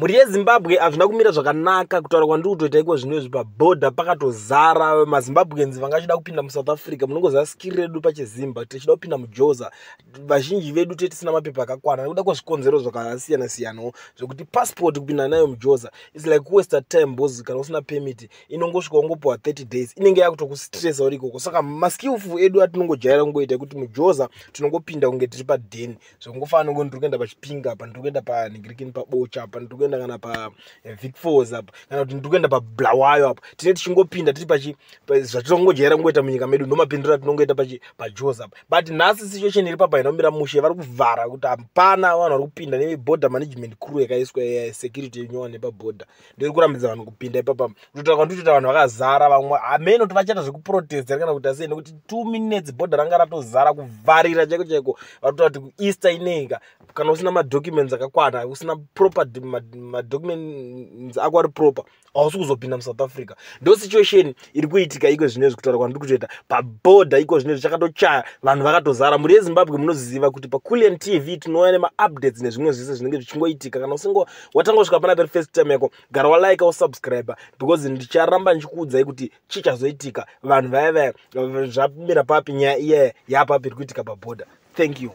Mhuri yeZimbabwe, hazvina kumira zvakanaka. Kutaura kwandiri kutoita iko zvino izvi, pabhodha pakatozara maZimbabweans vanga vachida kupinda muSouth Africa. Munongoziva skiri redu pachizimba, tichida kupinda muJoza, vazhinji vedu te tisina mapepa akakwana nekuda kwezvikonzero zvakasiyana siyanawo, zvekuti passport kupinda nayo muJoza is like waste time, because kana usina permit inongosvika ungopiwa 30 days, inenge yakutokustressa uri ikoko. Saka maskillful edu atinongojaira kungoita ekuti muJoza tinongopinda kunge tiri padheni, zvokungofanana nekuti ndiri kuenda paChipinga apa, ndiri kuenda panhingirikini, paBocha apa, ndiri kuenda kana paVic Falls apa, kana kuti ndiri kuenda paBulawayo apa, tine tichingopinda tiri pachi zvatinongojaira kungoita munyika medu, ndomapindiro atinongoita pachi paJoza apa. But nhasi situation iri papa inomira mushe, vari kuvhara kuti hapana vanhu vari kupinda, neborder management crew yakaiswa, security nyowani nepabhodha, ndoiri kurambidza vanhu kupinda ipapa. Kutotaura kwanditoita, vanhu vakazara, vamwe hameno kuti vachaita zvekuprotesta kana kuti asei, nekuti 2 minutes bhodha ranga ratozara, kuvharira chaiko chaiko. Vari kutaura kuti kuEaster inenga kana usina madocuments akakwana, usina proper madocuments ako ari proper, hausi kuzopinda muSouth Africa. Ndo situation iri kuitika iko zvinezvi. Kutaura kwandiri kutoita, pabhodha iko zvinezvi chakatochaya, vanhu vakatozara. Mhuri yeZimbabwe, munoziva kuti paCulian TV tinouya nemaupdates nezvimwe zvese zvinenge zvichingoitika. Kana usingo watanga kusvika pana peri first time yako, gara walike, usubscribe, because ndicharamba ndichikuudzai kuti chichazoitika, vanhu vaya vaya zvamira papi, nyaya iyaya yapapi iri kuitika pabhodha. Thank you.